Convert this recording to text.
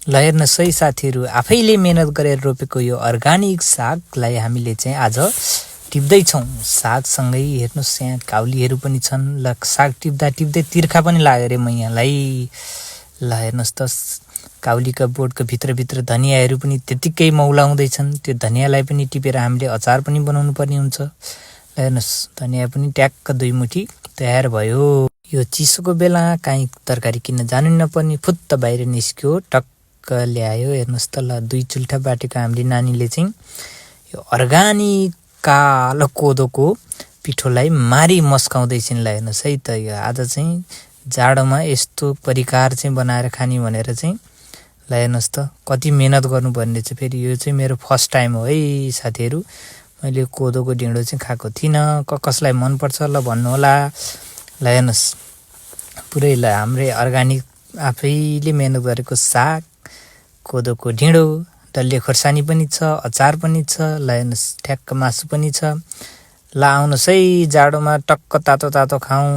ल हेर्नुहोस् है साथीहरू, आफैले मेहनत गरेर रोपेको यो अर्गानिक सागलाई हामीले चाहिँ आज टिप्दैछौँ। सागसँगै हेर्नुहोस् यहाँ काउलीहरू पनि छन्। ल साग टिप्दा टिप्दै तिर्खा पनि लाग्यो अरे म यहाँलाई। ल हेर्नुहोस् त काउलीका बोटको भित्रभित्र धनियाँहरू पनि त्यतिकै मौलाउँदैछन्। त्यो धनियाँलाई पनि टिपेर हामीले अचार पनि बनाउनु पर्ने हुन्छ। ल हेर्नुहोस् धनियाँ पनि ट्याक्क 2 मुठी तयार भयो। यो चिसोको बेला काहीँ तरकारी किन्न जानु नपर्ने फुत्त बाहिर निस्क्यो, टक्क ल्यायो। हेर्नुहोस् त ल 2 चुल्ठा बाटेको हामीले नानीले चाहिँ यो अर्गानिक कालो कोदोको पिठोलाई मारी मस्काउँदैछिन्। ल हेर्नुहोस् है त यो आज चाहिँ जाडोमा यस्तो परिकार चाहिँ बनाएर खाने भनेर चाहिँ ल हेर्नुहोस् त कति मेहनत गर्नुपर्ने रहेछ। फेरि यो चाहिँ मेरो फर्स्ट टाइम हो है साथीहरू। मैले कोदोको ढिँडो चाहिँ खाएको थिइनँ। कसलाई मनपर्छ ल भन्नुहोला। ल हेर्नुहोस् पुरै ल हाम्रै अर्गानिक आफैले मेहनत गरेको साग, कोदोको ढिँडो, डल्ले खोर्सानी पनि छ, अचार पनि छ। ल हेर्नुहोस् ठ्याक्क मासु पनि छ। ल आउनुहोस् है जाडोमा टक्क तातो तातो खाउँ।